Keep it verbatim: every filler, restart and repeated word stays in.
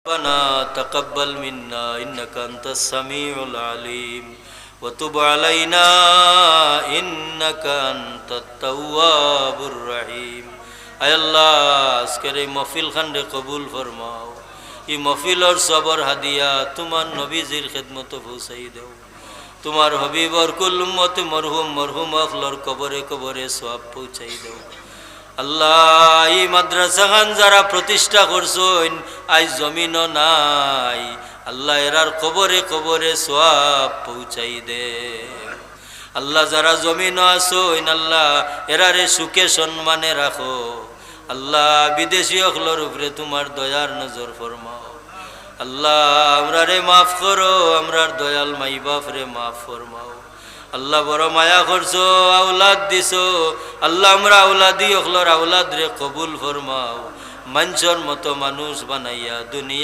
ربنا تقبل منا إنك أنت السميع العليم وتب علينا إنك أنت التواب الرحيم। আয় আল্লাহ, আজকের এই মহফিল খানরে কবুল ফরমাও। এই মহফিলর সওয়াবর হাদিয়া তুমার নবীজির খেদমতো পৌঁছাই দেও। তুমার হবিবর কুল উম্মতে মরহুম, মরহুমা অকলর কবরে কবরে সওয়াব পৌঁছাই দেও। আল্লাহ, এই মাদ্রাসা খান যারা প্রতিষ্ঠা করছইন, আইজ জমিনো নাই, আল্লাহ, এরার কবরে কবরে সওয়াব পৌঁছাই দে। আল্লাহ, যারা জমিনো আছইন, আল্লাহ, এরারে সুখে সম্মানে রাখো। আল্লাহ, বিদেশি অকলর উপরে তুমার দয়ার নজর ফরমাও। আল্লাহ, আমরারে মাফ করো, আমরার দয়াল মাই বাফরে মাফ ফরমাও। আল্লাহ, বড় মায়া করছো, আওলাদ দিছো। আল্লাহ, আমরা আওলাদি অকলর আওলাদরে কবুল ফরমাও। মানষর মতো মানুষ বানাইয়া দুনিয়া